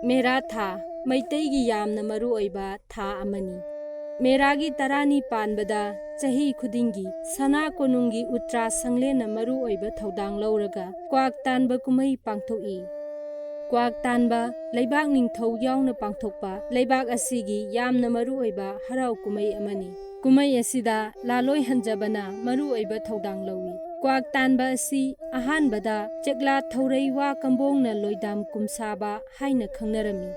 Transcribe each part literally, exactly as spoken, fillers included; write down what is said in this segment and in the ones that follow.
ꯃꯦꯔꯥ ꯊꯥ, ꯃꯩꯇꯩꯒꯤ ꯌꯥꯝꯅ ꯃꯔꯨꯑꯣꯏꯕ ꯊꯥ ꯑꯃꯅꯤ꯫ ꯃꯦꯔꯥꯒꯤ ꯇꯔꯥꯅꯤ ꯄꯥꯟꯕꯗ ꯆꯍꯤ ꯈꯨꯗꯤꯡꯒꯤ ꯁꯅꯥ ꯀꯣꯅꯨꯡꯒꯤ ꯎꯇ꯭ꯔꯥ ꯁꯪꯂꯦꯟꯅ ꯃꯔꯨꯑꯣꯏꯕ ꯊꯧꯗꯥꯡ ꯂꯧꯔꯒ ꯀ꯭ꯋꯥꯛ ꯇꯥꯟꯕ ꯀꯨꯝꯍꯩ ꯄꯥꯡꯊꯣꯛꯏ꯫ ꯀ꯭ꯋꯥꯛ ꯇꯥꯟꯕ ꯂꯩꯕꯥꯛ ꯅꯤꯡꯊꯧ ꯌꯥꯎꯅ ꯄꯥꯡꯊꯣꯛꯄ ꯂꯩꯕꯥꯛ ꯑꯁꯤꯒꯤ ꯌꯥꯝꯅ ꯃꯔꯨꯑꯣꯏꯕ ꯍꯔꯥꯎ ꯀꯨꯝꯍꯩ ꯑꯃꯅꯤ꯫ ꯀꯨꯝꯍꯩ ꯑꯁꯤꯗ ꯂꯥꯂꯣꯏ ꯍꯟꯖꯕꯅ ꯃꯔꯨꯑꯣꯏꯕ ꯊꯧꯗꯥꯡ ꯂꯧꯏ꯫ ꯀ꯭ꯋꯥꯛ ꯇꯥꯟꯕ ꯑꯁꯤ ꯑꯍꯥꯟꯕꯗ ꯆꯦꯛꯂꯥ ꯊꯧꯔꯩ ꯋꯥ ꯀꯝꯕꯣꯡꯅ ꯂꯣꯏꯗꯥꯝ ꯀꯨꯝꯁꯥꯕ ꯍꯥꯏꯅ ꯈꯪꯅꯔꯝꯃꯤ꯫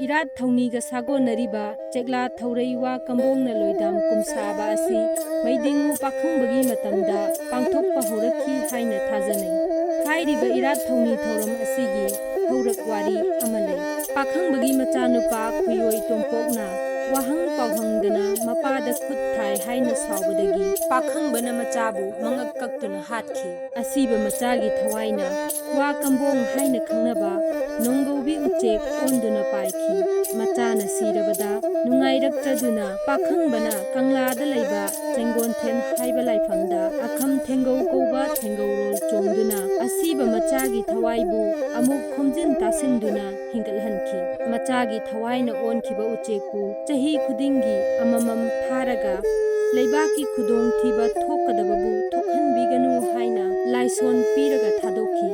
ꯏꯔꯥꯠ ꯊꯧꯅꯤꯒ ꯁꯥꯒꯣꯟꯅꯔꯤꯕ ꯆꯦꯛꯂꯥ ꯊꯧꯔꯩ ꯋꯥ ꯀꯝꯕꯣꯡꯅ ꯂꯣꯏꯗꯥꯝ ꯀꯨꯝꯁꯥꯕ ꯑꯁꯤ ꯃꯩꯗꯤꯡꯉꯨ ꯄꯥꯈꯪꯕꯒꯤ ꯃꯇꯝꯗ ꯄꯥꯡꯊꯣꯛꯄ ꯍꯧꯔꯛꯈꯤ ꯍꯥꯏꯅ ꯊꯥꯖꯅꯩ꯫ ꯍꯥꯏꯔꯤꯕ ꯏꯔꯥꯠ ꯊꯧꯅꯤ ꯊꯧꯔꯝ ꯑꯁꯤꯒꯤ ꯍꯧꯔꯛ ꯋꯥꯔꯤ ꯑꯃ ꯂꯩ꯫ ꯄꯥꯈꯪꯕꯒꯤ ꯃꯆꯥꯅꯨꯄꯥ ꯈꯨꯌꯣꯏ ꯇꯣꯝꯄꯣꯛꯅ ꯋꯥꯍꯪ ꯄꯥꯎꯍꯪꯗꯅ ꯃꯄꯥꯗ ꯈꯨꯠ ꯊꯥꯏ ꯍꯥꯏꯅ ꯁꯥꯎꯕꯗꯒꯤ ꯄꯥꯈꯪꯕꯅ ꯃꯆꯥꯕꯨ ꯃꯉꯛ ꯀꯛꯇꯨꯅ ꯍꯥꯠꯈꯤ꯫ ꯑꯁꯤꯕ ꯃꯆꯥꯒꯤ ꯊꯋꯥꯏꯅ ꯋꯥ ꯀꯝꯕꯣꯡ ꯍꯥꯏꯅ ꯈꯪꯅꯕ ꯅꯣꯡꯒꯧꯕꯤ ꯎꯆꯦꯛ ꯑꯣꯟꯗꯨꯅ ꯄꯥꯏꯈꯤ꯫ ꯃꯆꯥꯅ ꯁꯤꯔꯕꯗ ꯅꯨꯡꯉꯥꯏꯔꯛꯇꯗꯨꯅ ꯄꯥꯈꯪꯕꯅ ꯀꯪꯂꯥꯗ ꯂꯩꯕ ꯆꯦꯡꯒꯣꯟꯊꯦꯟ ꯍꯥꯏꯕ ꯂꯥꯏꯐꯝꯗ ꯑꯈꯝ ꯊꯦꯡꯒꯧ ꯀꯧꯕ ꯊꯦꯡꯒꯧꯔꯣꯜ ꯆꯣꯡꯗꯨꯅ ꯑꯁꯤꯕ ꯃꯆꯥꯒꯤ ꯊꯋꯥꯏꯕꯨ ꯑꯃꯨꯛ ꯈꯣꯝꯖꯤꯟ ꯇꯥꯁꯤꯟꯗꯨꯅ ꯍꯤꯡꯒꯠꯍꯟꯈꯤ꯫ ꯃꯆꯥꯒꯤ ꯊꯋꯥꯏꯅ ꯑꯣꯟꯈꯤꯕ ꯎꯆꯦꯛꯄꯨ ꯆꯍꯤ ꯈꯨꯗꯤꯡꯒꯤ ꯑꯃꯃꯝ ꯐꯥꯔꯒ ꯂꯩꯕꯥꯛꯀꯤ ꯈꯨꯗꯣꯡꯊꯤꯕ ꯊꯣꯛꯀꯗꯕꯕꯨ ꯊꯣꯛꯍꯟꯕꯤꯒꯅꯨ ꯍꯥꯏꯅ ꯂꯥꯏꯁꯣꯟ ꯄꯤꯔꯒ ꯊꯥꯗꯣꯛꯈꯤ꯫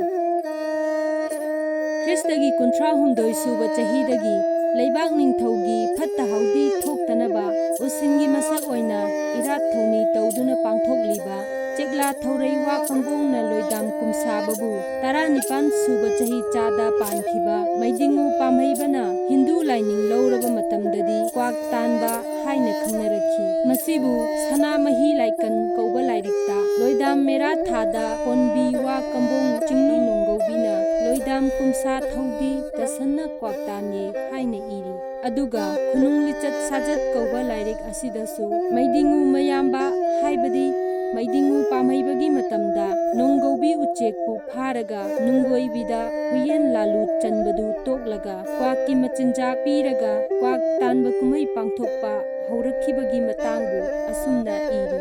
ꯈ꯭ꯔꯤꯁꯇꯒꯤ ꯀꯨꯟꯊ꯭ꯔꯥ ꯍꯨꯝꯗꯣꯏ ꯁꯨꯕ ꯆꯍꯤꯗꯒꯤ ꯂꯩꯕꯥꯛ ꯅꯤꯡꯊꯧꯒꯤ ꯐꯠꯇ ꯍꯥꯎꯗꯤ ꯊꯣꯛꯇꯅꯕ ꯎꯁꯤꯟꯒꯤ ꯃꯁꯛ ꯑꯣꯏꯅ ꯏꯔꯥꯠ ꯊꯧꯅꯤ ꯇꯧꯗꯨꯅ ꯄꯥꯡꯊꯣꯛꯂꯤꯕ ꯆꯦꯛꯂꯥ ꯊꯧꯔꯩ ꯋꯥ ꯀꯝꯕꯣꯡꯅ ꯂꯣꯏꯗꯥꯝ ꯀꯨꯝꯁꯥꯕꯕꯨ ꯇꯔꯥꯅꯤꯄꯥꯟ ꯁꯨꯕ ꯆꯍꯤ ꯆꯥꯗ ꯄꯥꯟꯈꯤꯕ ꯃꯩꯗꯤꯡꯉꯨ ꯄꯥꯝꯍꯩꯕꯅ ꯍꯤꯟꯗꯨ ꯂꯥꯏꯅꯤꯡ ꯂꯧꯔꯕ ꯃꯇꯝꯗꯗꯤ ꯀ꯭ꯋꯥꯛ ꯇꯥꯟꯕ ꯍꯥꯏꯅ ꯈꯪꯅꯔꯛꯈꯤ꯫ ꯃꯁꯤꯕꯨ ꯁꯅꯥꯃꯍꯤ ꯂꯥꯏꯀꯟ ꯀꯧꯕ ꯂꯥꯏꯔꯤꯛꯇ ꯂꯣꯏꯗꯥꯝ ꯃꯦꯔꯥ ꯊꯥꯗ ꯀꯣꯟꯕꯤ ꯋꯥ ꯀꯝꯕꯣꯡ ꯆꯤꯡꯅꯨ ꯅꯣꯡꯒꯧꯕꯤꯅ ꯂꯣꯏꯗꯥꯝ ꯀꯨꯝꯁꯥ ꯊꯧꯗꯤ ꯗꯁꯟꯅ ꯀ꯭ꯋꯥꯛ ꯇꯥꯟꯌꯦ ꯍꯥꯏꯅ ꯏꯔꯤ꯫ ꯑꯗꯨꯒ ꯈꯨꯅꯨꯡ ꯂꯤꯆꯠ ꯁꯥꯖꯠ ꯀꯧꯕ ꯂꯥꯏꯔꯤꯛ ꯑꯁꯤꯗꯁꯨ ꯃꯩꯗꯤꯡꯉꯨ ꯃꯌꯥꯝꯕ ꯍꯥꯏꯕꯗꯤ ꯃꯩꯗꯤꯡꯉꯨ ꯄꯥꯝꯍꯩꯕꯒꯤ ꯃꯇꯝꯗ ꯅꯣꯡꯒꯧꯕꯤ ꯎꯆꯦꯛꯄꯨ ꯐꯥꯔꯒ ꯅꯨꯡꯒꯣꯏꯕꯤꯗ ꯍꯨꯌꯦꯟ ꯂꯥꯂꯨ ꯆꯟꯕꯗꯨ ꯇꯣꯛꯂꯒ ꯀ꯭ꯋꯥꯛꯀꯤ ꯃꯆꯤꯟꯖꯥꯛ ꯄꯤꯔꯒ ꯀ꯭ꯋꯥꯛ ꯇꯥꯟꯕ ꯀꯨꯝꯍꯩ ꯄꯥꯡꯊꯣꯛꯄ ꯍꯧꯔꯛꯈꯤꯕꯒꯤ ꯃꯇꯥꯡꯕꯨ ꯑꯁꯨꯝꯅ ꯏꯔꯤ꯫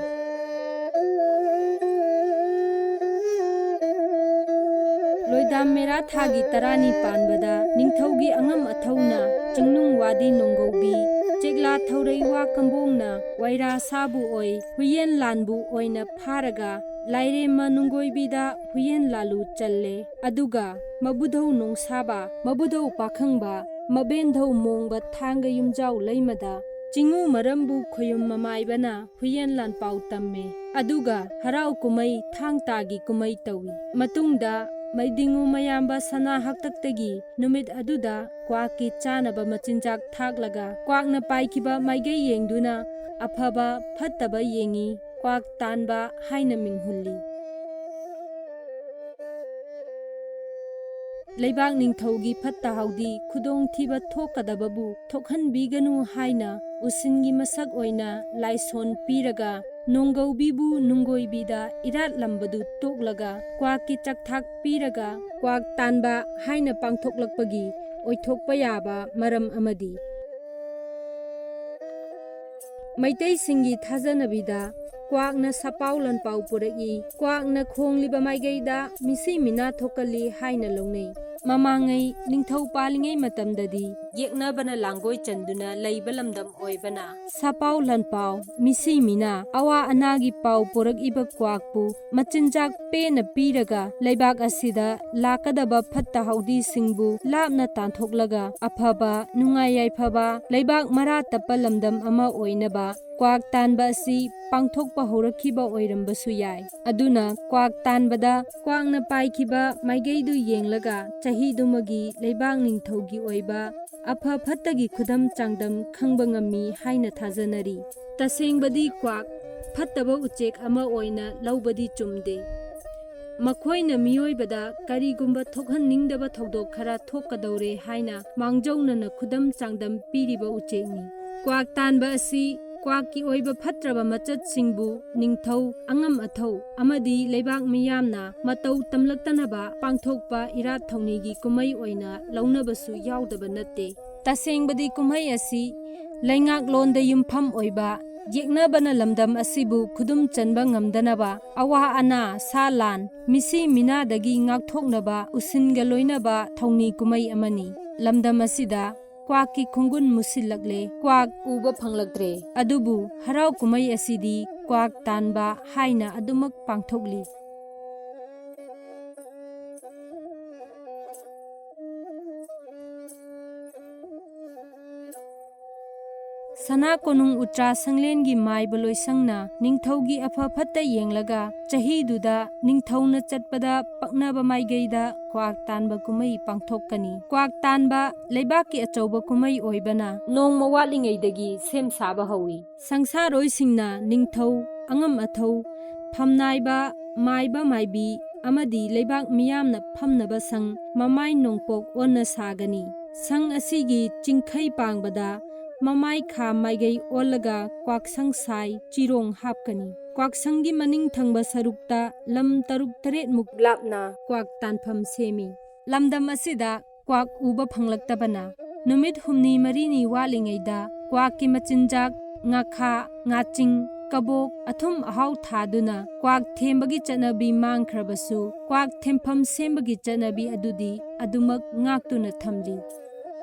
ꯂꯣꯏꯗꯥꯝ ꯇꯥꯝ ꯃꯦꯔꯥ ꯊꯥꯒꯤ ꯇꯔꯥꯅꯤ ꯄꯥꯟꯕꯗ ꯅꯤꯡꯊꯧꯒꯤ ꯑꯉꯝ ꯑꯊꯧꯅ ꯆꯤꯡꯅꯨꯡ ꯋꯥꯗꯤ ꯅꯣꯡꯒꯧꯕꯤ, ꯆꯦꯛꯂꯥ ꯊꯧꯔꯩ ꯋꯥ ꯀꯝꯕꯣꯡꯅ ꯋꯥꯏꯔꯥ ꯁꯥꯕꯨ ꯑꯣꯏ, ꯍꯨꯌꯦꯟ ꯂꯥꯟꯕꯨ ꯑꯣꯏꯅ ꯐꯥꯔꯒ ꯂꯥꯏꯔꯦꯝꯃ ꯅꯨꯡꯒꯣꯏꯕꯤꯗ ꯍꯨꯌꯦꯟ ꯂꯥꯂꯨ ꯆꯜꯂꯦ꯫ ꯑꯗꯨꯒ ꯃꯕꯨꯙꯧ ꯅꯣꯡꯁꯥꯕ, ꯃꯕꯨꯙꯧ ꯄꯥꯈꯪꯕ, ꯃꯕꯦꯟꯙꯧ ꯃꯣꯡꯕ ꯊꯥꯡꯒ ꯌꯨꯝꯖꯥꯎ ꯂꯩꯃꯗ ꯆꯤꯡꯉꯨ ꯃꯔꯝꯕꯨ ꯈꯣꯌꯨꯝ ꯃꯃꯥꯏꯕꯅ ꯍꯨꯌꯦꯟ ꯂꯥꯟꯄꯥꯎ ꯇꯝꯃꯦ꯫ ꯑꯗꯨꯒ ꯍꯔꯥꯎ ꯀꯨꯝꯍꯩ ꯊꯥꯡ ꯇꯥꯒꯤ ꯀꯨꯝꯍꯩ ꯇꯧꯏ꯫ ꯃꯇꯨꯡꯗ ꯃꯩꯗꯤꯡꯉꯨ ꯃꯌꯥꯝꯕ ꯁꯅꯥ ꯍꯥꯛꯇꯛꯇꯒꯤ ꯅꯨꯃꯤꯠ ꯑꯗꯨꯗ ꯀ꯭ꯋꯥꯛꯀꯤ ꯆꯥꯅꯕ ꯃꯆꯤꯟꯖꯥꯛ ꯊꯥꯛꯂꯒ ꯀ꯭ꯋꯥꯛꯅ ꯄꯥꯏꯈꯤꯕ ꯃꯥꯏꯀꯩ ꯌꯦꯡꯗꯨꯅ ꯑꯐꯕ ꯐꯠꯇꯕ ꯌꯦꯡꯉꯤ꯫ ꯀ꯭ꯋꯥꯛ ꯇꯥꯟꯕ ꯍꯥꯏꯅ ꯃꯤꯡꯍꯨꯜꯂꯤ꯫ ꯂꯩꯕꯥꯛ ꯅꯤꯡꯊꯧꯒꯤ ꯐꯠꯇ ꯍꯥꯎꯗꯤ ꯈꯨꯗꯣꯡꯊꯤꯕ ꯊꯣꯛꯀꯗꯕꯕꯨ ꯊꯣꯛꯍꯟꯕꯤꯒꯅꯨ ꯍꯥꯏꯅ ꯎꯁꯤꯟꯒꯤ ꯃꯁꯛ ꯑꯣꯏꯅ ꯂꯥꯏꯁꯣꯟ ꯄꯤꯔꯒ ꯅꯣꯡꯒꯧꯕꯤꯕꯨ ꯅꯨꯡꯒꯣꯏꯕꯤꯗ ꯏꯔꯥꯠꯂꯝꯕꯗꯨ ꯇꯣꯛꯂꯒ ꯀ꯭ꯋꯥꯛꯀꯤ ꯆꯥꯛꯊꯥꯛ ꯄꯤꯔꯒ ꯀ꯭ꯋꯥꯛ ꯇꯥꯟꯕ ꯍꯥꯏꯅ ꯄꯥꯡꯊꯣꯛꯂꯛꯄꯒꯤ ꯑꯣꯏꯊꯣꯛꯄ ꯌꯥꯕ ꯃꯔꯝ ꯑꯃꯗꯤ ꯃꯩꯇꯩꯁꯤꯡꯒꯤ ꯊꯥꯖꯅꯕꯤꯗ ꯀ꯭ꯋꯥꯛꯅ ꯁꯥꯄꯥꯎ ꯂꯥꯟꯄꯥꯎ ꯄꯨꯔꯛꯏ, ꯀ꯭ꯋꯥꯛꯅ ꯈꯣꯡꯂꯤꯕ ꯃꯥꯏꯀꯩꯗ ꯃꯤꯁꯤ ꯃꯤꯅꯥ ꯊꯣꯛꯀꯜꯂꯤ ꯍꯥꯏꯅ ꯂꯧꯅꯩ꯫ ꯃꯃꯥꯡꯉꯩ ꯅꯤꯡꯊꯧ ꯄꯥꯜꯂꯤꯉꯩ ꯃꯇꯝꯗꯗꯤ ꯌꯦꯛꯅꯕꯅ ꯂꯥꯡꯒꯣꯏ ꯆꯟꯗꯨꯅ ꯂꯩꯕ ꯂꯝꯗꯝ ꯑꯣꯏꯕꯅ ꯁꯥꯄꯥꯎ ꯂꯥꯟꯄꯥꯎ, ꯃꯤꯁꯤ ꯃꯤꯅꯥ, ꯑꯋꯥ ꯑꯅꯥꯒꯤ ꯄꯥꯎ ꯄꯨꯔꯛꯏꯕ ꯀ꯭ꯋꯥꯛꯄꯨ ꯃꯆꯤꯟꯖꯥꯛ ꯄꯦꯟꯅ ꯄꯤꯔꯒ ꯂꯩꯕꯥꯛ ꯑꯁꯤꯗ ꯂꯥꯛꯀꯗꯕ ꯐꯠꯇ ꯍꯥꯎꯗꯤꯁꯤꯡꯕꯨ ꯂꯥꯞꯅ ꯇꯥꯟꯊꯣꯛꯂꯒ ꯑꯐꯕ, ꯅꯨꯡꯉꯥꯏ ꯌꯥꯏꯐꯕ, ꯂꯩꯕꯥꯛ ꯃꯔꯥ ꯇꯞꯄ ꯂꯝꯗꯝ ꯑꯃ ꯑꯣꯏꯅꯕ ꯀ꯭ꯋꯥꯛ ꯇꯥꯟꯕ ꯑꯁꯤ ꯄꯥꯡꯊꯣꯛꯄ ꯍꯧꯔꯛꯈꯤꯕ ꯑꯣꯏꯔꯝꯕꯁꯨ ꯌꯥꯏ꯫ ꯑꯗꯨꯅ ꯀ꯭ꯋꯥꯛ ꯇꯥꯟꯕꯗ ꯀ꯭ꯋꯥꯛꯅ ꯄꯥꯏꯈꯤꯕ ꯃꯥꯏꯀꯩꯗꯨ ꯌꯦꯡꯂꯒ ꯆꯍꯤꯗꯨꯃꯒꯤ ꯂꯩꯕꯥꯛ ꯅꯤꯡꯊꯧꯒꯤ ꯑꯣꯏꯕ ꯑꯐ ꯐꯠꯇꯒꯤ ꯈꯨꯗꯝ ꯆꯥꯡꯗꯝ ꯈꯪꯕ ꯉꯝꯃꯤ ꯍꯥꯏꯅ ꯊꯥꯖꯅꯔꯤ꯫ ꯇꯁꯦꯡꯕꯗꯤ ꯀ꯭ꯋꯥꯛ ꯐꯠꯇꯕ ꯎꯆꯦꯛ ꯑꯃ ꯑꯣꯏꯅ ꯂꯧꯕꯗꯤ ꯆꯨꯝꯗꯦ꯫ ꯃꯈꯣꯏꯅ ꯃꯤꯑꯣꯏꯕꯗ ꯀꯔꯤꯒꯨꯝꯕ ꯊꯣꯛꯍꯟꯅꯤꯡꯗꯕ ꯊꯧꯗꯣꯛ ꯈꯔ ꯊꯣꯛꯀꯗꯧꯔꯦ ꯍꯥꯏꯅ ꯃꯥꯡꯖꯧꯅꯅ ꯈꯨꯗꯝ ꯆꯥꯡꯗꯝ ꯄꯤꯔꯤꯕ ꯎꯆꯦꯛꯅꯤ꯫ ꯀ꯭ꯋꯥꯛ ꯇꯥꯟꯕ ꯑꯁꯤ ꯀ꯭ꯋꯥꯛꯀꯤ ꯑꯣꯏꯕ ꯐꯠꯇ꯭ꯔꯕ ꯃꯆꯠꯁꯤꯡꯕꯨ ꯅꯤꯡꯊꯧ, ꯑꯉꯝ ꯑꯊꯧ ꯑꯃꯗꯤ ꯂꯩꯕꯥꯛ ꯃꯤꯌꯥꯝꯅ ꯃꯇꯧ ꯇꯝꯂꯛꯇꯅꯕ ꯄꯥꯡꯊꯣꯛꯄ ꯏꯔꯥꯠ ꯊꯧꯅꯤꯒꯤ ꯀꯨꯝꯍꯩ ꯑꯣꯏꯅ ꯂꯧꯅꯕꯁꯨ ꯌꯥꯎꯗꯕ ꯅꯠꯇꯦ꯫ ꯇꯁꯦꯡꯕꯗꯤ ꯀꯨꯝꯍꯩ ꯑꯁꯤ ꯂꯩꯉꯥꯛꯂꯣꯟꯗ ꯌꯨꯝꯐꯝ ꯑꯣꯏꯕ ꯌꯦꯛꯅꯕꯅ ꯂꯝꯗꯝ ꯑꯁꯤꯕꯨ ꯈꯨꯗꯨꯝ ꯆꯟꯕ ꯉꯝꯗꯅꯕ, ꯑꯋꯥ ꯑꯅꯥ, ꯁꯥ ꯂꯥꯟ, ꯃꯤꯁꯤ ꯃꯤꯅꯥꯗꯒꯤ ꯉꯥꯛꯊꯣꯛꯅꯕ ꯎꯁꯤꯟꯒ ꯂꯣꯏꯅꯕ ꯊꯧꯅꯤ ꯀꯨꯝꯍꯩ ꯑꯃꯅꯤ꯫ ꯂꯝꯗꯝ ꯑꯁꯤꯗ ꯀ꯭ꯋꯥꯛꯀꯤ ꯈꯣꯡꯒꯨꯟ ꯃꯨꯁꯤꯜꯂꯛꯂꯦ, ꯀ꯭ꯋꯥꯛ ꯎꯕ ꯐꯪꯂꯛꯇ꯭ꯔꯦ꯫ ꯑꯗꯨꯕꯨ ꯍꯔꯥꯎ ꯀꯨꯝꯍꯩ ꯑꯁꯤꯗꯤ ꯀ꯭ꯋꯥꯛ ꯇꯥꯟꯕ ꯍꯥꯏꯅ ꯑꯗꯨꯃꯛ ꯄꯥꯡꯊꯣꯛꯂꯤ꯫ ꯁꯅꯥ ꯀꯣꯅꯨꯡ ꯎꯇ꯭ꯔꯥ ꯁꯪꯂꯦꯟꯒꯤ ꯃꯥꯏꯕ ꯂꯣꯏꯁꯪꯅ ꯅꯤꯡꯊꯧꯒꯤ ꯑꯐ ꯐꯠꯇ ꯌꯦꯡꯂꯒ, ꯆꯍꯤꯗꯨꯗ ꯅꯤꯡꯊꯧꯅ ꯆꯠꯄꯗ ꯄꯛꯅꯕ ꯃꯥꯏꯒꯩꯗ ꯀ꯭ꯋꯥꯛ ꯇꯥꯟꯕ ꯀꯨꯝꯍꯩ ꯄꯥꯡꯊꯣꯛꯀꯅꯤ꯫ ꯀ꯭ꯋꯥꯛ ꯇꯥꯟꯕ ꯂꯩꯕꯥꯛꯀꯤ ꯑꯆꯧꯕ ꯀꯨꯝꯍꯩ ꯑꯣꯏꯕꯅ ꯅꯣꯡꯃ ꯋꯥꯠꯂꯤꯉꯩꯗꯒꯤ ꯁꯦꯝ ꯁꯥꯕ ꯍꯧꯏ꯫ ꯁꯪꯁꯥꯔꯣꯏꯁꯤꯡꯅ ꯅꯤꯡꯊꯧ, ꯑꯉꯝ ꯑꯊꯧ, ꯐꯝꯅꯥꯏꯕ, ꯃꯥꯏꯕ ꯃꯥꯏꯕꯤ ꯑꯃꯗꯤ ꯂꯩꯕꯥꯛ ꯃꯤꯌꯥꯝꯅ ꯐꯝꯅꯕ ꯁꯪ ꯃꯃꯥꯏ ꯅꯣꯡꯄꯣꯛ ꯑꯣꯟꯅ ꯁꯥꯒꯅꯤ꯫ ꯁꯪ ꯑꯁꯤꯒꯤ ꯆꯤꯡꯈꯩ ꯄꯥꯡꯕꯗ ꯃꯃꯥꯏ ꯈꯥ ꯃꯥꯏꯒꯩ ꯑꯣꯜꯂꯒ ꯀ꯭ꯋꯥꯛꯁꯪ ꯁꯥꯏ ꯆꯤꯔꯣꯡ ꯍꯥꯞꯀꯅꯤ꯫ ꯀ꯭ꯋꯥꯛꯁꯪꯒꯤ ꯃꯅꯤꯡ ꯊꯪꯕ ꯁꯔꯨꯛꯇ ꯂꯝ ꯇꯔꯨꯛ ꯇꯔꯦꯠꯃꯨꯛ ꯂꯥꯞꯅ ꯀ꯭ꯋꯥꯛ ꯇꯥꯟꯐꯝ ꯁꯦꯝꯃꯤ꯫ ꯂꯝꯗꯝ ꯑꯁꯤꯗ ꯀ꯭ꯋꯥꯛ ꯎꯕ ꯐꯪꯂꯛꯇꯕꯅ ꯅꯨꯃꯤꯠ ꯍꯨꯝꯅꯤ ꯃꯔꯤꯅꯤ ꯋꯥꯠꯂꯤꯉꯩꯗ ꯀ꯭ꯋꯥꯛꯀꯤ ꯃꯆꯤꯟꯖꯥꯛ, ꯉꯥꯈꯥ, ꯉꯥꯆꯤꯡ, ꯀꯕꯣꯛ, ꯑꯊꯨꯝ ꯑꯍꯥꯎ ꯊꯥꯗꯨꯅ ꯀ꯭ꯋꯥꯛ ꯊꯦꯝꯕꯒꯤ ꯆꯠꯅꯕꯤ ꯃꯥꯡꯈ꯭ꯔꯕꯁꯨ, ꯀ꯭ꯋꯥꯛ ꯊꯦꯝꯐꯝ ꯁꯦꯝꯕꯒꯤ ꯆꯠꯅꯕꯤ ꯑꯗꯨꯗꯤ ꯑꯗꯨꯃꯛ ꯉꯥꯛꯇꯨꯅ ꯊꯝꯂꯤ꯫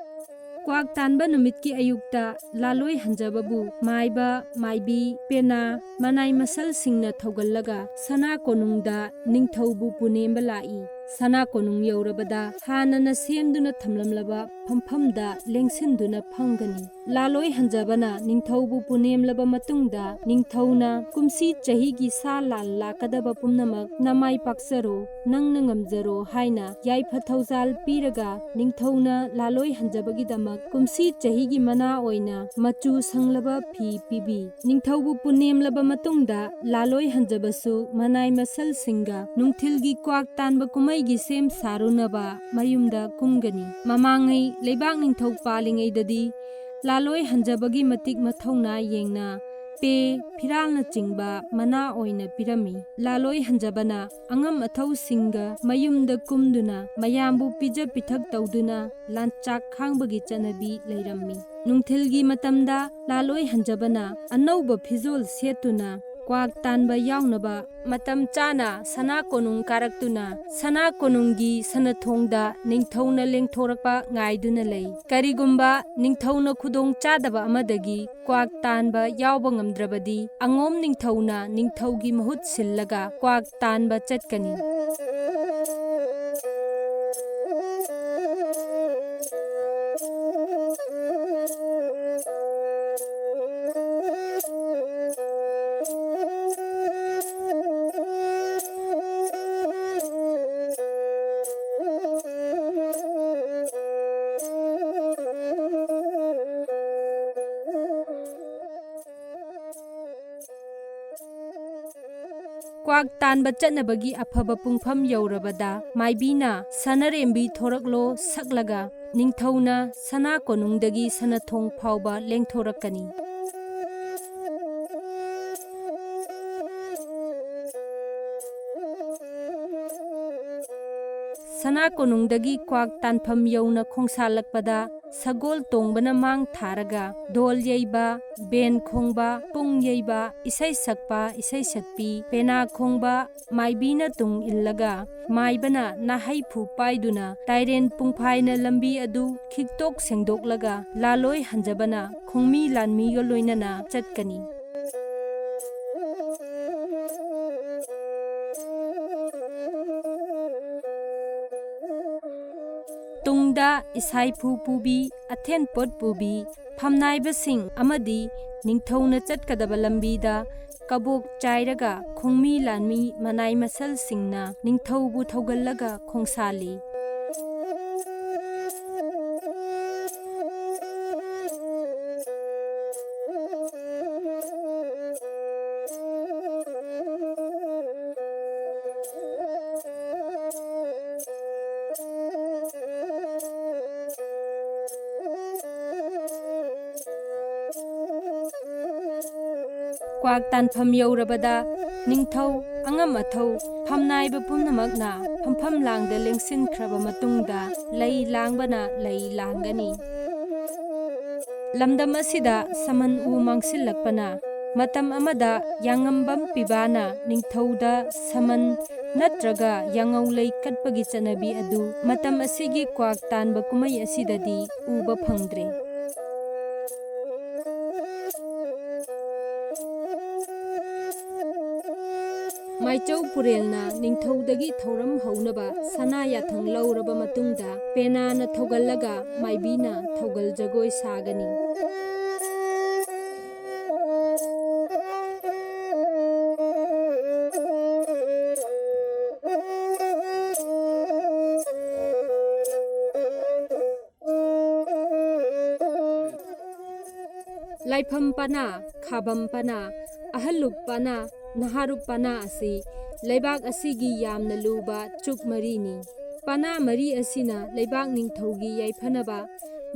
ꯀ꯭ꯋꯥꯛ ꯇꯥꯟꯕ ꯅꯨꯃꯤꯠꯀꯤ ꯑꯌꯨꯛꯇ ꯂꯥꯂꯣꯏ ꯍꯟꯖꯕꯕꯨ ꯃꯥꯏꯕ, ꯃꯥꯏꯕꯤ, ꯄꯦꯅꯥ, ꯃꯅꯥꯏ ꯃꯁꯜꯁꯤꯡꯅ ꯊꯧꯒꯜꯂꯒ ꯁꯅꯥ ꯀꯣꯅꯨꯡꯗ ꯅꯤꯡꯊꯧꯕꯨ ꯄꯨꯅꯦꯝꯕ ꯂꯥꯛꯏ꯫ ꯁꯅꯥ ꯀꯣꯅꯨꯡ ꯌꯧꯔꯕꯗ ꯍꯥꯟꯅꯅ ꯁꯦꯝꯗꯨꯅ ꯊꯝꯂꯝꯂꯕ ꯐꯝꯐꯝꯗ ꯂꯦꯡꯁꯤꯟꯗꯨꯅ ꯐꯝꯒꯅꯤ꯫ ꯂꯥꯂꯣꯏ ꯍꯟꯖꯕꯅ ꯅꯤꯡꯊꯧꯕꯨ ꯄꯨꯅꯦꯝꯂꯕ ꯃꯇꯨꯡꯗ ꯅꯤꯡꯊꯧꯅ ꯀꯨꯝꯁꯤ ꯆꯍꯤꯒꯤ ꯁꯥ ꯂꯥꯟ ꯂꯥꯛꯀꯗꯕ ꯄꯨꯝꯅꯃꯛ ꯅꯃꯥꯏ ꯄꯥꯛꯆꯔꯣ, ꯅꯪꯅ ꯉꯝꯖꯔꯣ ꯍꯥꯏꯅ ꯌꯥꯏꯐ ꯊꯧꯖꯥꯜ ꯄꯤꯔꯒ ꯅꯤꯡꯊꯧꯅ ꯂꯥꯂꯣꯏ ꯍꯟꯖꯕꯒꯤꯗꯃꯛ ꯀꯨꯝꯁꯤ ꯆꯍꯤꯒꯤ ꯃꯅꯥ ꯑꯣꯏꯅ ꯃꯆꯨ ꯁꯪꯂꯕ ꯐꯤ ꯄꯤꯕꯤ꯫ ꯅꯤꯡꯊꯧꯕꯨ ꯄꯨꯅꯦꯝꯂꯕ ꯃꯇꯨꯡꯗ ꯂꯥꯂꯣꯏ ꯍꯟꯖꯕꯁꯨ ꯃꯅꯥꯏ ꯃꯁꯜꯁꯤꯡꯒ ꯅꯨꯡꯊꯤꯜꯒꯤ ꯀ꯭ꯋꯥꯛ ꯇꯥꯟꯕ ꯀꯨꯝꯍꯩꯒꯤ ꯁꯦꯝ ꯁꯥꯔꯨꯅꯕ ꯃꯌꯨꯝꯗ ꯀꯨꯝꯒꯅꯤ꯫ ꯃꯃꯥꯡꯉꯩ ꯂꯩꯕꯥꯛ ꯅꯤꯡꯊꯧ ꯄꯥꯜꯂꯤꯉꯩꯗꯗꯤ ꯂꯥꯂꯣꯏ ꯍꯟꯖꯕꯒꯤ ꯃꯇꯤꯛ ꯃꯊꯧꯅꯥ ꯌꯦꯡꯅ ꯄꯦ, ꯐꯤꯔꯥꯜꯅꯆꯤꯡꯕ ꯃꯅꯥ ꯑꯣꯏꯅ ꯄꯤꯔꯝꯃꯤ꯫ ꯂꯥꯂꯣꯏ ꯍꯟꯖꯕꯅ ꯑꯉꯝ ꯑꯊꯧꯁꯤꯡꯒ ꯃꯌꯨꯝꯗ ꯀꯨꯝꯗꯨꯅ ꯃꯌꯥꯝꯕꯨ ꯄꯤꯖ ꯄꯤꯊꯛ ꯇꯧꯗꯨꯅ ꯂꯥꯟꯆꯥꯛ ꯈꯥꯡꯕꯒꯤ ꯆꯠꯅꯕꯤ ꯂꯩꯔꯝꯃꯤ꯫ ꯅꯨꯡꯊꯤꯜꯒꯤ ꯃꯇꯝꯗ ꯂꯥꯂꯣꯏ ꯍꯟꯖꯕꯅ ꯑꯅꯧꯕ ꯐꯤꯖꯣꯜ ꯁꯦꯠꯇꯨꯅ ꯀ꯭ꯋꯥꯛ ꯇꯥꯟꯕ ꯌꯥꯎꯅꯕ ꯃꯇꯝ ꯆꯥꯅ ꯁꯅꯥ ꯀꯣꯅꯨꯡ ꯀꯥꯔꯛꯇꯨꯅ ꯁꯅꯥ ꯀꯣꯅꯨꯡꯒꯤ ꯁꯅꯊꯣꯡꯗ ꯅꯤꯡꯊꯧꯅ ꯂꯦꯡꯊꯣꯔꯛꯄ ꯉꯥꯏꯗꯨꯅ ꯂꯩ꯫ ꯀꯔꯤꯒꯨꯝꯕ ꯅꯤꯡꯊꯧꯅ ꯈꯨꯗꯣꯡ ꯆꯥꯗꯕ ꯑꯃꯗꯒꯤ ꯀ꯭ꯋꯥꯛ ꯇꯥꯟꯕ ꯌꯥꯎꯕ ꯉꯝꯗ꯭ꯔꯕꯗꯤ, ꯑꯉꯣꯝ ꯅꯤꯡꯊꯧꯅ ꯅꯤꯡꯊꯧꯒꯤ ꯃꯍꯨꯠ ꯁꯤꯜꯂꯒ ꯀ꯭ꯋꯥꯛ ꯇꯥꯟꯕ ꯆꯠꯀꯅꯤ꯫ ꯀ꯭ꯋꯥꯛ ꯇꯥꯟꯕ ꯆꯠꯅꯕꯒꯤ ꯑꯐꯕ ꯄꯨꯡꯐꯝ ꯌꯧꯔꯕꯗ, ꯃꯥꯏꯕꯤꯅ "ꯁꯅꯔꯦꯝꯕꯤ ꯊꯣꯔꯛꯂꯣ" ꯁꯛꯂꯒ, ꯅꯤꯡꯊꯧꯅ ꯁꯅꯥ ꯀꯣꯅꯨꯡꯗꯒꯤ ꯁꯅꯊꯣꯡ ꯐꯥꯎꯕ ꯂꯦꯡꯊꯣꯔꯛꯀꯅꯤ꯫ ꯁꯅꯥ ꯀꯣꯅꯨꯡꯗꯒꯤ ꯀ꯭ꯋꯥꯛ ꯇꯥꯟꯐꯝ ꯌꯧꯅ ꯈꯣꯡꯁꯥꯜꯂꯛꯄꯗ, ꯁꯒꯣꯜ ꯇꯣꯡꯕꯅ ꯃꯥꯡ ꯊꯥꯔꯒ ꯙꯣꯜ ꯌꯩꯕ, ꯕꯦꯟ ꯈꯣꯡꯕ, ꯄꯨꯡ ꯌꯩꯕ, ꯏꯁꯩ ꯁꯛꯄ, ꯏꯁꯩ ꯁꯛꯄꯤ, ꯄꯦꯅꯥ ꯈꯣꯡꯕ, ꯃꯥꯏꯕꯤꯅ ꯇꯨꯡ ꯏꯜꯂꯒ ꯃꯥꯏꯕꯅ ꯅꯥꯍꯩ ꯐꯨ ꯄꯥꯏꯗꯨꯅ ꯇꯥꯏꯔꯦꯟ ꯄꯨꯡꯐꯥꯏꯅ ꯂꯝꯕꯤ ꯑꯗꯨ ꯈꯤꯛꯇꯣꯛ ꯁꯦꯡꯗꯣꯛꯂꯒ ꯂꯥꯂꯣꯏ ꯍꯟꯖꯕꯅ ꯈꯣꯡꯃꯤ ꯂꯥꯟꯃꯤꯒ ꯂꯣꯏꯅꯅ ꯆꯠꯀꯅꯤ꯫ ꯇꯨꯡꯗ ꯏꯁꯥꯏꯐꯨ ꯄꯨꯕꯤ, ꯑꯊꯦꯟꯄꯣꯠ ꯄꯨꯕꯤ, ꯐꯝꯅꯥꯏꯕꯁꯤꯡ ꯑꯃꯗꯤ ꯅꯤꯡꯊꯧꯅ ꯆꯠꯀꯗꯕ ꯂꯝꯕꯤꯗ ꯀꯕꯣꯛ ꯆꯥꯏꯔꯒ ꯈꯣꯡꯃꯤ ꯂꯥꯟꯃꯤ ꯃꯅꯥꯏ ꯃꯁꯜꯁꯤꯡꯅ ꯅꯤꯡꯊꯧꯕꯨ ꯊꯧꯒꯜꯂꯒ ꯈꯣꯡꯁꯥꯜꯂꯤ꯫ ꯀ꯭ꯋꯥꯛ ꯇꯥꯟꯐꯝ ꯌꯧꯔꯕꯗ ꯅꯤꯡꯊꯧ, ꯑꯉꯝ ꯑꯊꯧ, ꯐꯝꯅꯥꯏꯕ ꯄꯨꯝꯅꯃꯛꯅ ꯐꯝꯐꯝ ꯂꯥꯡꯗ ꯂꯦꯡꯁꯤꯟꯈ꯭ꯔꯕ ꯃꯇꯨꯡꯗ ꯂꯩ ꯂꯥꯡꯕꯅ ꯂꯩ ꯂꯥꯡꯒꯅꯤ꯫ ꯂꯝꯗꯝ ꯑꯁꯤꯗ ꯁꯃꯟ ꯎ ꯃꯥꯡꯁꯤꯜꯂꯛꯄꯅ ꯃꯇꯝ ꯑꯃꯗ ꯌꯥꯉꯝꯕꯝ ꯄꯤꯕꯥꯅ ꯅꯤꯡꯊꯧꯗ ꯁꯃꯟ ꯅꯠꯇ꯭ꯔꯒ ꯌꯥꯉꯧ ꯂꯩ ꯀꯠꯄꯒꯤ ꯆꯠꯅꯕꯤ ꯑꯗꯨ ꯃꯇꯝ ꯑꯁꯤꯒꯤ ꯀ꯭ꯋꯥꯛ ꯇꯥꯟꯕ ꯀꯨꯝꯍꯩ ꯑꯁꯤꯗꯗꯤ ꯎꯕ ꯐꯪꯗ꯭ꯔꯦ꯫ ꯃꯥꯏꯆꯧ ꯄꯨꯔꯦꯜꯅ ꯅꯤꯡꯊꯧꯗꯒꯤ ꯊꯧꯔꯝ ꯍꯧꯅꯕ ꯁꯅꯥ ꯌꯥꯊꯪ ꯂꯧꯔꯕ ꯃꯇꯨꯡꯗ ꯄꯦꯅꯥꯅ ꯊꯧꯒꯜꯂꯒ ꯃꯥꯏꯕꯤꯅ ꯊꯧꯒꯜ ꯖꯒꯣꯏ ꯁꯥꯒꯅꯤ꯫ ꯂꯥꯏꯐꯝ ꯄꯅꯥ, ꯈꯥꯕꯝ ꯄꯅꯥ, ꯑꯍꯜꯂꯨꯞ ꯄꯅꯥ, ꯅꯍꯥꯔꯨꯞ ꯄꯅꯥ ꯑꯁꯤ ꯂꯩꯕꯥꯛ ꯑꯁꯤꯒꯤ ꯌꯥꯝꯅ ꯂꯨꯕ ꯆꯨꯞ ꯃꯔꯤꯅꯤ꯫ ꯄꯅꯥ ꯃꯔꯤ ꯑꯁꯤꯅ ꯂꯩꯕꯥꯛ ꯅꯤꯡꯊꯧꯒꯤ ꯌꯥꯏꯐꯅꯕ,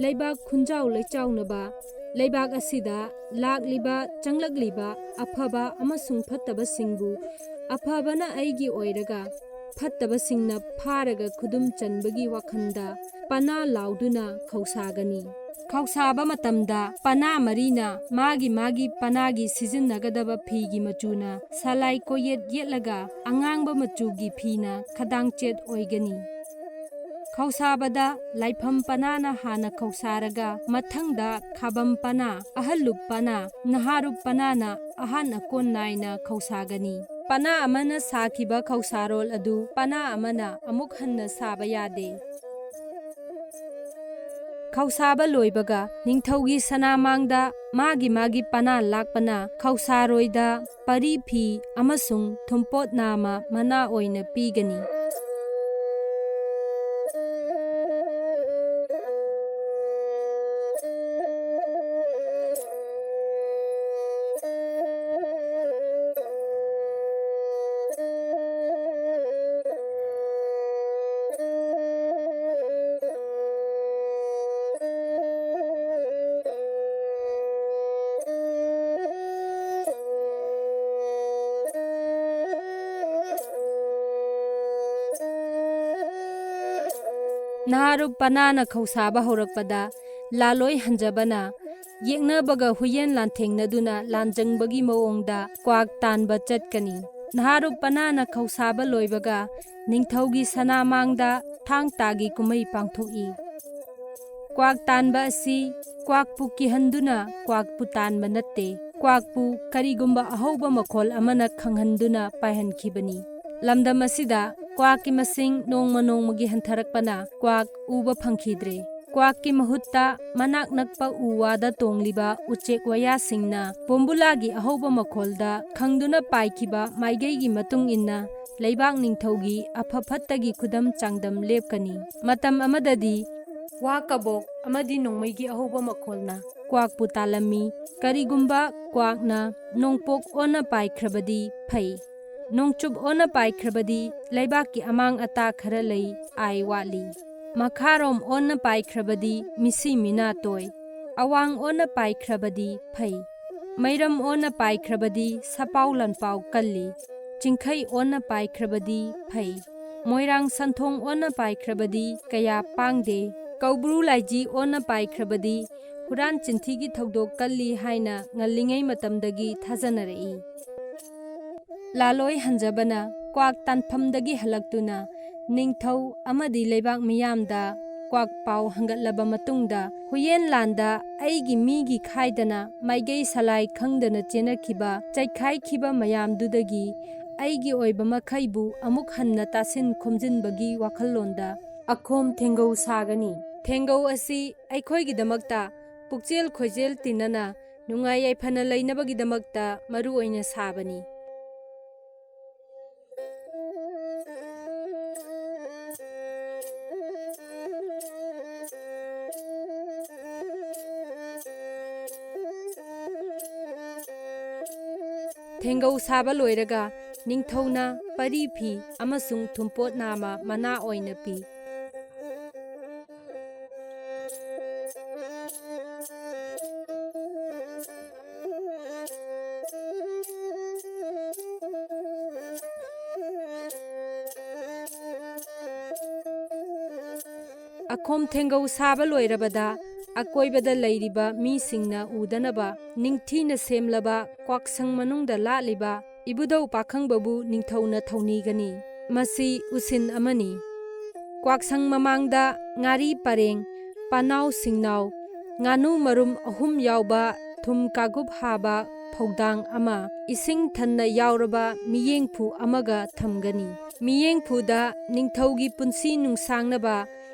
ꯂꯩꯕꯥꯛ ꯈꯨꯟꯖꯥꯎ ꯂꯩꯆꯥꯎꯅꯕ, ꯂꯩꯕꯥꯛ ꯑꯁꯤꯗ ꯂꯥꯛꯂꯤꯕ ꯆꯪꯂꯛꯂꯤꯕ ꯑꯐꯕ ꯑꯃꯁꯨꯡ ꯐꯠꯇꯕꯁꯤꯡꯕꯨ ꯑꯐꯕꯅ ꯑꯩꯒꯤ ꯑꯣꯏꯔꯒ ꯐꯠꯇꯕꯁꯤꯡꯅ ꯐꯥꯔꯒ ꯈꯨꯗꯨꯝ ꯆꯟꯕꯒꯤ ꯋꯥꯈꯜꯗ ꯄꯅꯥ ꯂꯥꯎꯗꯨꯅ ꯈꯧꯁꯥꯒꯅꯤ꯫ ꯈꯧꯁꯥꯕ ꯃꯇꯝꯗ ꯄꯅꯥ ꯃꯔꯤꯅ ꯃꯥꯒꯤ ꯃꯥꯒꯤ ꯄꯅꯥꯒꯤ ꯁꯤꯖꯤꯟꯅꯒꯗꯕ ꯐꯤꯒꯤ ꯃꯆꯨꯅ ꯁꯂꯥꯏ ꯀꯣꯌꯦꯠ ꯌꯦꯠꯂꯒ ꯑꯉꯥꯡꯕ ꯃꯆꯨꯒꯤ ꯐꯤꯅ ꯈꯗꯥꯡꯆꯦꯠ ꯑꯣꯏꯒꯅꯤ꯫ ꯈꯧꯁꯥꯕꯗ ꯂꯥꯏꯐꯝ ꯄꯅꯥꯅ ꯍꯥꯟꯅ ꯈꯧꯁꯥꯔꯒ ꯃꯊꯪꯗ ꯈꯥꯕꯝ ꯄꯅꯥ, ꯑꯍꯜꯂꯨꯞ ꯄꯅꯥ, ꯅꯍꯥꯔꯨꯞ ꯄꯅꯥꯅ ꯑꯍꯥꯟ ꯑꯀꯣꯟ ꯅꯥꯏꯅ ꯈꯧꯁꯥꯒꯅꯤ꯫ ꯄꯅꯥ ꯑꯃꯅ ꯁꯥꯈꯤꯕ ꯈꯧꯁꯥꯔꯣꯜ ꯑꯗꯨ ꯄꯅꯥ ꯑꯃꯅ ꯑꯃꯨꯛ ꯍꯟꯅ ꯁꯥꯕ ꯌꯥꯗꯦ꯫ ꯈꯧꯁꯥꯕ ꯂꯣꯏꯕꯒ ꯅꯤꯡꯊꯧꯒꯤ ꯁꯅꯥꯃꯥꯡꯗ ꯃꯥꯒꯤ ꯃꯥꯒꯤ ꯄꯅꯥ ꯂꯥꯛꯄꯅ ꯈꯧꯁꯥꯔꯣꯏꯗ ꯄꯔꯤ ꯐꯤ ꯑꯃꯁꯨꯡ ꯊꯨꯝꯄꯣꯠ ꯅꯥꯃ ꯃꯅꯥ ꯑꯣꯏꯅ ꯄꯤꯒꯅꯤ꯫ ꯅꯍꯥꯔꯨꯞ ꯄꯅꯥꯅ ꯈꯧꯁꯥꯕ ꯍꯧꯔꯛꯄꯗ ꯂꯥꯂꯣꯏ ꯍꯟꯖꯕꯅ ꯌꯦꯛꯅꯕꯒ ꯍꯨꯏꯌꯦꯟ ꯂꯥꯟꯊꯦꯡꯅꯗꯨꯅ ꯂꯥꯟꯖꯪꯕꯒꯤ ꯃꯑꯣꯡꯗ ꯀ꯭ꯋꯥꯛ ꯇꯥꯟꯕ ꯆꯠꯀꯅꯤ꯫ ꯅꯍꯥꯔꯨꯞ ꯄꯅꯥꯅ ꯈꯧꯁꯥꯕ ꯂꯣꯏꯕꯒ ꯅꯤꯡꯊꯧꯒꯤ ꯁꯅꯥꯃꯥꯡꯗ ꯊꯥꯡ ꯇꯥꯒꯤ ꯀꯨꯝꯍꯩ ꯄꯥꯡꯊꯣꯛꯏ꯫ ꯀ꯭ꯋꯥꯛ ꯇꯥꯟꯕ ꯑꯁꯤ ꯀ꯭ꯋꯥꯛꯄꯨ ꯀꯤꯍꯟꯗꯨꯅ ꯀ꯭ꯋꯥꯛꯄꯨ ꯇꯥꯟꯕ ꯅꯠꯇꯦ, ꯀ꯭ꯋꯥꯛꯄꯨ ꯀꯔꯤꯒꯨꯝꯕ ꯑꯍꯧꯕ ꯃꯈꯣꯜ ꯑꯃꯅ ꯈꯪꯍꯟꯗꯨꯅ ꯄꯥꯏꯍꯟꯈꯤꯕꯅꯤ꯫ ꯂꯝꯗꯝ ꯑꯁꯤꯗ ꯀ꯭ꯋꯥꯛꯀꯤ ꯃꯁꯤꯡ ꯅꯣꯡꯃ ꯅꯣꯡꯃꯒꯤ ꯍꯟꯊꯔꯛꯄꯅ ꯀ꯭ꯋꯥꯛ ꯎꯕ ꯐꯪꯈꯤꯗ꯭ꯔꯦ꯫ ꯀ꯭ꯋꯥꯛꯀꯤ ꯃꯍꯨꯠꯇ ꯃꯅꯥꯛ ꯅꯛꯄ ꯎ ꯋꯥꯗ ꯇꯣꯡꯂꯤꯕ ꯎꯆꯦꯛ ꯋꯥꯌꯥꯁꯤꯡꯅ ꯕꯣꯝꯕꯨꯂꯥꯒꯤ ꯑꯍꯧꯕ ꯃꯈꯣꯜꯗ ꯈꯪꯗꯨꯅ ꯄꯥꯏꯈꯤꯕ ꯃꯥꯏꯀꯩꯒꯤ ꯃꯇꯨꯡ ꯏꯟꯅ ꯂꯩꯕꯥꯛ ꯅꯤꯡꯊꯧꯒꯤ ꯑꯐ ꯐꯠꯇꯒꯤ ꯈꯨꯗꯝ ꯆꯥꯡꯗꯝ ꯂꯦꯞꯀꯅꯤ꯫ ꯃꯇꯝ ꯑꯃꯗꯗꯤ ꯋꯥ ꯀꯕꯣꯛ ꯑꯃꯗꯤ ꯅꯣꯡꯃꯩꯒꯤ ꯑꯍꯧꯕ ꯃꯈꯣꯜꯅ ꯀ꯭ꯋꯥꯛꯄꯨ ꯇꯥꯜꯂꯝꯃꯤ꯫ ꯀꯔꯤꯒꯨꯝꯕ ꯀ꯭ꯋꯥꯛꯅ ꯅꯣꯡꯄꯣꯛ ꯑꯣꯟꯅ ꯄꯥꯏꯈ꯭ꯔꯕꯗꯤ ꯐꯩ, ꯅꯣꯡꯆꯨꯞ ꯑꯣꯟꯅ ꯄꯥꯏꯈ꯭ꯔꯕꯗꯤ ꯂꯩꯕꯥꯛꯀꯤ ꯑꯃꯥꯡ ꯑꯇꯥ ꯈꯔ ꯂꯩ, ꯑꯥꯏ ꯋꯥꯠꯂꯤ꯫ ꯃꯈꯥꯔꯣꯝ ꯑꯣꯟꯅ ꯄꯥꯏꯈ꯭ꯔꯕꯗꯤ ꯃꯤꯁꯤ ꯃꯤꯅꯥ ꯇꯣꯏ, ꯑꯋꯥꯡ ꯑꯣꯟꯅ ꯄꯥꯏꯈ꯭ꯔꯕꯗꯤ ꯐꯩ꯫ ꯃꯩꯔꯝ ꯑꯣꯟꯅ ꯄꯥꯏꯈ꯭ꯔꯕꯗꯤ ꯁꯄꯥꯎ ꯂꯥꯟꯄꯥꯎ ꯀꯜꯂꯤ, ꯆꯤꯡꯈꯩ ꯑꯣꯟꯅ ꯄꯥꯏꯈ꯭ꯔꯕꯗꯤ ꯐꯩ꯫ ꯃꯣꯏꯔꯥꯡ ꯁꯟꯊꯣꯡ ꯑꯣꯟꯅ ꯄꯥꯏꯈ꯭ꯔꯕꯗꯤ ꯀꯌꯥ ꯄꯥꯡꯗꯦ, ꯀꯧꯕ꯭ꯔꯨ ꯂꯥꯏꯖꯤ ꯑꯣꯟꯅ ꯄꯥꯏꯈ꯭ꯔꯕꯗꯤ ꯍꯨꯔꯥꯟ ꯆꯤꯟꯊꯤꯒꯤ ꯊꯧꯗꯣꯛ ꯀꯜꯂꯤ ꯍꯥꯏꯅ ꯉꯜꯂꯤꯉꯩ ꯃꯇꯝꯗꯒꯤ ꯊꯥꯖꯅꯔꯛꯏ꯫ ꯂꯥꯂꯣꯏ ꯍꯟꯖꯕꯅ ꯀ꯭ꯋꯥꯛ ꯇꯥꯟꯐꯝꯗꯒꯤ ꯍꯜꯂꯛꯇꯨꯅ ꯅꯤꯡꯊꯧ ꯑꯃꯗꯤ ꯂꯩꯕꯥꯛ ꯃꯤꯌꯥꯝꯗ ꯀ꯭ꯋꯥꯛ ꯄꯥꯎ ꯍꯪꯒꯠꯂꯕ ꯃꯇꯨꯡꯗ, ꯍꯨꯌꯦꯟ ꯂꯥꯟꯗ ꯑꯩꯒꯤ ꯃꯤꯒꯤ ꯈꯥꯏꯗꯅ ꯃꯥꯏꯒꯩ ꯁꯂꯥꯏ ꯈꯪꯗꯅ ꯆꯦꯟꯅꯈꯤꯕ, ꯆꯩꯈꯥꯏꯈꯤꯕ ꯃꯌꯥꯝꯗꯨꯗꯒꯤ ꯑꯩꯒꯤ ꯑꯣꯏꯕ ꯃꯈꯩꯕꯨ ꯑꯃꯨꯛ ꯍꯟꯅ ꯇꯥꯁꯤꯟ ꯈꯣꯝꯖꯤꯟꯕꯒꯤ ꯋꯥꯈꯜꯂꯣꯟꯗ ꯑꯈꯣꯝ ꯊꯦꯡꯒꯧ ꯁꯥꯒꯅꯤ꯫ ꯊꯦꯡꯒꯧ ꯑꯁꯤ ꯑꯩꯈꯣꯏꯒꯤꯗꯃꯛꯇ ꯄꯨꯛꯆꯦꯜ ꯈꯣꯏꯖꯦꯜ ꯇꯤꯟꯅꯅ ꯅꯨꯡꯉꯥꯏ ꯌꯥꯏꯐꯅ ꯂꯩꯅꯕꯒꯤꯗꯃꯛꯇ ꯃꯔꯨ ꯑꯣꯏꯅ ꯁꯥꯕꯅꯤ꯫ ꯊꯦꯡꯒꯧ ꯁꯥꯕ ꯂꯣꯏꯔꯒ ꯅꯤꯡꯊꯧꯅ ꯄꯔꯤ ꯐꯤ ꯑꯃꯁꯨꯡ ꯊꯨꯝꯄꯣꯠ ꯅꯥꯃ ꯃꯅꯥ ꯑꯣꯏꯅ ꯄꯤ꯫ ꯑꯈꯣꯝ ꯊꯦꯡꯒꯧ ꯁꯥꯕ ꯂꯣꯏꯔꯕꯗ ꯑꯀꯣꯏꯕꯗ ꯂꯩꯔꯤꯕ ꯃꯤꯁꯤꯡꯅ ꯎꯗꯅꯕ ꯅꯤꯡꯊꯤꯅ ꯁꯦꯝꯂꯕ ꯀ꯭ꯋꯥꯛꯁꯪ ꯃꯅꯨꯡꯗ ꯂꯥꯠꯂꯤꯕ ꯏꯕꯨꯙꯧ ꯄꯥꯈꯪꯕꯕꯨ ꯅꯤꯡꯊꯧꯅ ꯊꯧꯅꯤꯒꯅꯤ꯫ ꯃꯁꯤ ꯎꯁꯤꯟ ꯑꯃꯅꯤ꯫ ꯀ꯭ꯋꯥꯛꯁꯪ ꯃꯃꯥꯡꯗ ꯉꯥꯔꯤ ꯄꯔꯦꯡ, ꯄꯥꯅꯥꯎ ꯁꯤꯡꯅꯥꯎ, ꯉꯥꯅꯨ ꯃꯔꯨꯝ ꯑꯍꯨꯝ ꯌꯥꯎꯕ ꯊꯨꯝ ꯀꯥꯒꯨꯞ ꯍꯥꯕ ꯐꯧꯗꯥꯡ ꯑꯃ, ꯏꯁꯤꯡ ꯊꯟꯅ ꯌꯥꯎꯔꯕ ꯃꯤꯌꯦꯡꯐꯨ ꯑꯃꯒ ꯊꯝꯒꯅꯤ꯫ ꯃꯤꯌꯦꯡꯐꯨꯗ ꯅꯤꯡꯊꯧꯒꯤ ꯄꯨꯟꯁꯤ ꯅꯨꯡꯁꯥꯡꯅꯕ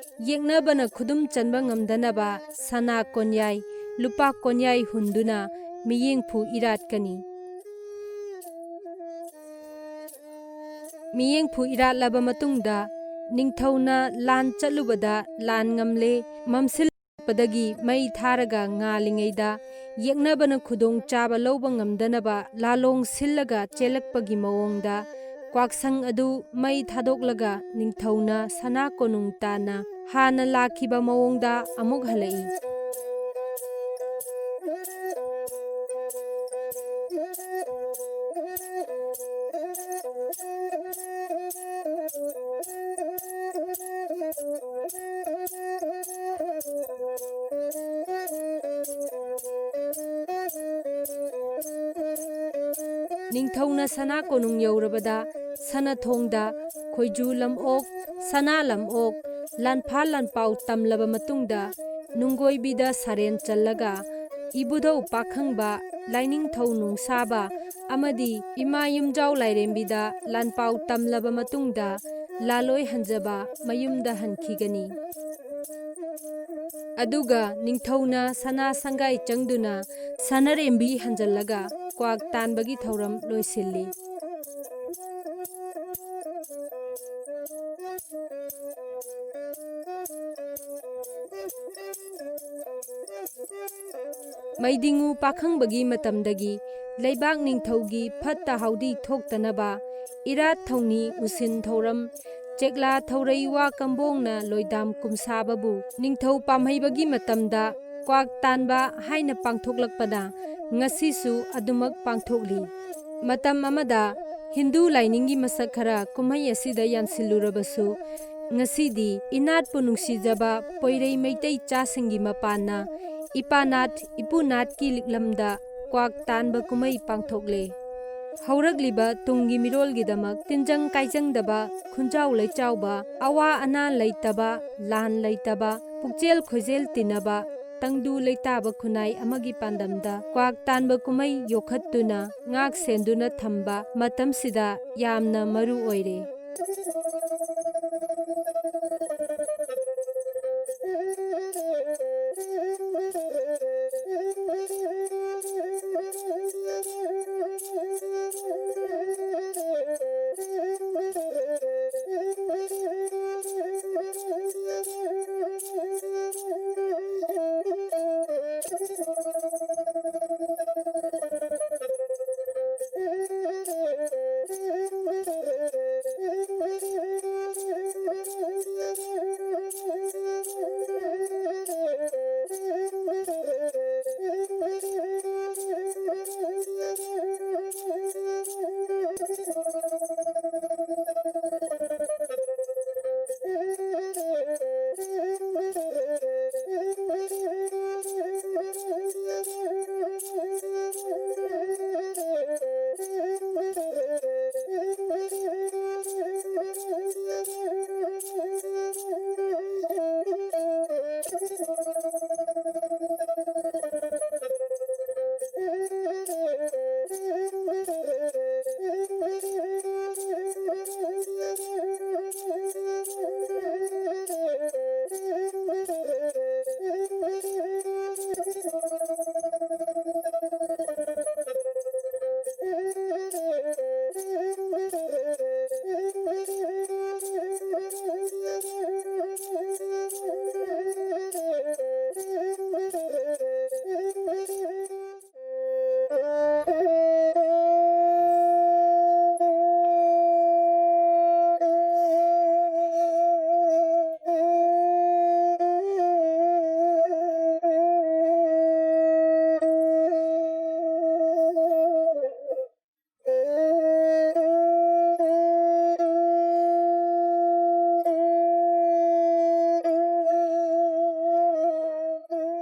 ꯌꯦꯛꯅꯕꯅ ꯈꯨꯗꯨꯝ ꯆꯟꯕ ꯉꯝꯗꯅꯕ ꯁꯅꯥ ꯀꯣꯟꯌꯥꯏ, ꯂꯨꯄꯥ ꯀꯣꯟꯌꯥꯏ ꯍꯨꯟꯗꯨꯅ ꯃꯤꯌꯦꯡꯐꯨ ꯏꯔꯥꯠꯀꯅꯤ꯫ ꯃꯤꯌꯦꯡꯐꯨ ꯏꯔꯥꯠꯂꯕ ꯃꯇꯨꯡꯗ ꯅꯤꯡꯊꯧꯅ ꯂꯥꯟ ꯆꯠꯂꯨꯕꯗ ꯂꯥꯟ ꯉꯝꯂꯦ, ꯃꯝꯁꯤꯜꯂꯛꯄꯗꯒꯤ ꯃꯩ ꯊꯥꯔꯒ ꯉꯥꯜꯂꯤꯉꯩꯗ ꯌꯦꯛꯅꯕꯅ ꯈꯨꯗꯣꯡꯆꯥꯕ ꯂꯧꯕ ꯉꯝꯗꯅꯕ ꯂꯥꯂꯣꯡ ꯁꯤꯜꯂꯒ ꯆꯦꯜꯂꯛꯄꯒꯤ ꯃꯑꯣꯡꯗ ꯀ꯭ꯋꯥꯛꯁꯪ ꯑꯗꯨ ꯃꯩ ꯊꯥꯗꯣꯛꯂꯒ ꯅꯤꯡꯊꯧꯅ ꯁꯅꯥ ꯀꯣꯅꯨꯡ ꯇꯥꯟꯅ ꯍꯥꯟꯅ ꯂꯥꯛꯈꯤꯕ ꯃꯑꯣꯡꯗ ꯑꯃꯨꯛ ꯍꯜꯂꯛꯏ꯫ ꯅꯤꯡꯊꯧꯅ ꯁꯅꯥ ꯀꯣꯅꯨꯡ ꯌꯧꯔꯕꯗ ꯁꯅꯥꯊꯣꯡꯗ ꯈꯣꯏꯖꯨ ꯂꯝꯑꯣꯛ, ꯁꯅꯥ ꯂꯝꯑꯣꯛ, ꯂꯥꯟꯐꯥ ꯂꯥꯟꯄꯥꯎ ꯇꯝꯂꯕ ꯃꯇꯨꯡꯗ ꯅꯨꯡꯒꯣꯏꯕꯤꯗ ꯁꯥꯔꯦꯟ ꯆꯜꯂꯒ ꯏꯕꯨꯙꯧ ꯄꯥꯈꯪꯕ, ꯂꯥꯏꯅꯤꯡꯊꯧ ꯅꯨꯡꯁꯥꯕ ꯑꯃꯗꯤ ꯏꯃꯥ ꯌꯨꯝꯖꯥꯎ ꯂꯥꯏꯔꯦꯝꯕꯤꯗ ꯂꯥꯟꯄꯥꯎ ꯇꯝꯂꯕ ꯃꯇꯨꯡꯗ ꯂꯥꯂꯣꯏ ꯍꯟꯖꯕ ꯃꯌꯨꯝꯗ ꯍꯟꯈꯤꯒꯅꯤ꯫ ꯑꯗꯨꯒ ꯅꯤꯡꯊꯧꯅ ꯁꯅꯥ ꯁꯪꯒꯥꯏ ꯆꯪꯗꯨꯅ ꯁꯅꯥꯔꯦꯝꯕꯤ ꯍꯟꯖꯜꯂꯒ ꯀ꯭ꯋꯥꯛ ꯇꯥꯟꯕꯒꯤ ꯊꯧꯔꯝ ꯂꯣꯏꯁꯤꯜꯂꯤ꯫ ꯃꯩꯗꯤꯡꯉꯨ ꯄꯥꯈꯪꯕꯒꯤ ꯃꯇꯝꯗꯒꯤ ꯂꯩꯕꯥꯛ ꯅꯤꯡꯊꯧꯒꯤ ꯐꯠꯇ ꯍꯥꯎꯗꯤ ꯊꯣꯛꯇꯅꯕ ꯏꯔꯥꯠ ꯊꯧꯅꯤ ꯎꯁꯤꯟ ꯊꯧꯔꯝ, ꯆꯦꯛꯂꯥ ꯊꯧꯔꯩ ꯋꯥ ꯀꯝꯕꯣꯡꯅ ꯂꯣꯏꯗꯥꯝ ꯀꯨꯝꯁꯥꯕꯕꯨ ꯅꯤꯡꯊꯧ ꯄꯥꯝꯍꯩꯕꯒꯤ ꯃꯇꯝꯗ ꯀ꯭ꯋꯥꯛ ꯇꯥꯟꯕ ꯍꯥꯏꯅ ꯄꯥꯡꯊꯣꯛꯂꯛꯄꯅ ꯉꯁꯤꯁꯨ ꯑꯗꯨꯃꯛ ꯄꯥꯡꯊꯣꯛꯂꯤ꯫ ꯃꯇꯝ ꯑꯃꯗ ꯍꯤꯟꯗꯨ ꯂꯥꯏꯅꯤꯡꯒꯤ ꯃꯁꯛ ꯈꯔ ꯀꯨꯝꯍꯩ ꯑꯁꯤꯗ ꯌꯥꯟꯁꯤꯜꯂꯨꯔꯕꯁꯨ, ꯉꯁꯤꯗꯤ ꯏꯅꯥꯠꯄꯨ ꯅꯨꯡꯁꯤꯖꯕ ꯄꯣꯏꯔꯩ ꯃꯩꯇꯩ ꯆꯥꯁꯤꯡꯒꯤ ꯃꯄꯥꯟꯅ ꯏꯄꯥꯅꯥꯠ ꯏꯄꯨꯅꯥꯠꯀꯤ ꯂꯤꯛꯂꯝꯗ ꯀ꯭ꯋꯥꯛ ꯇꯥꯟꯕ ꯀꯨꯝꯍꯩ ꯄꯥꯡꯊꯣꯛꯂꯦ꯫ ꯍꯧꯔꯛꯂꯤꯕ ꯇꯨꯡꯒꯤ ꯃꯤꯔꯣꯜꯒꯤꯗꯃꯛ ꯇꯤꯟꯖꯪ ꯀꯥꯏꯖꯪꯗꯕ, ꯈꯨꯟꯖꯥꯎ ꯂꯩꯆꯥꯎꯕ, ꯑꯋꯥ ꯑꯅꯥ ꯂꯩꯇꯕ, ꯂꯥꯟ ꯂꯩꯇꯕ, ꯄꯨꯛꯆꯦꯜ ꯈꯣꯏꯖꯦꯜ ꯇꯤꯟꯅꯕ, ꯇꯪꯗꯨ ꯂꯩꯇꯥꯕ ꯈꯨꯟꯅꯥꯏ ꯑꯃꯒꯤ ꯄꯥꯟꯗꯝꯗ ꯀ꯭ꯋꯥꯛ ꯇꯥꯟꯕ ꯀꯨꯝꯍꯩ ꯌꯣꯛꯈꯠꯇꯨꯅ ꯉꯥꯛ ꯁꯦꯟꯗꯨꯅ ꯊꯝꯕ ꯃꯇꯝꯁꯤꯗ ꯌꯥꯝꯅ ꯃꯔꯨ ꯑꯣꯏꯔꯦ꯫